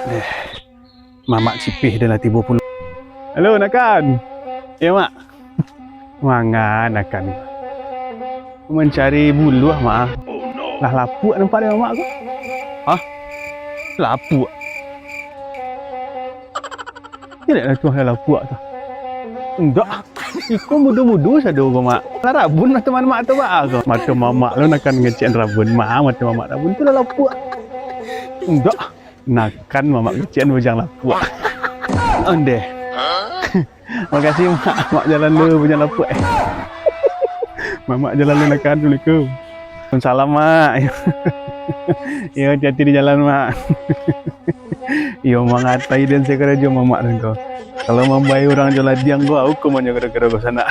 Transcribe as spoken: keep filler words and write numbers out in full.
Eh, mamak Cipih den lah tibo pulo. Halo, Nakan. Iyo, Mak. Mangan, Nakan. Mancari buluah, Mak. Lah lapuak nampak dek mamak ko. Hah? Lapuak? Iyo lah tu, lah lapuak tu. Indak. Iko mudo-mudo sado ko, Mak. Lah rabun mato mamak tu baa ko. Mato mamak lo Nakan ngecek rabun, Mak. Mato mamak rabun tu lah lapuak. Indak. Nakan mamak kecek bujang lapuak. Ondeh. Makasih, Mak. Mak jalan dulu, bujang lapuak. Mamak jalan dulu, Nakan. Assalamualaikum. Waalaikumsalam, Mak. Iyo, hati-hati di jalan, Mak. Iyo, mangatai den sakarajo mamak den ko. Kalau mambayia urang jo ladiang ko, au ko manyo gara-gara ko sanak.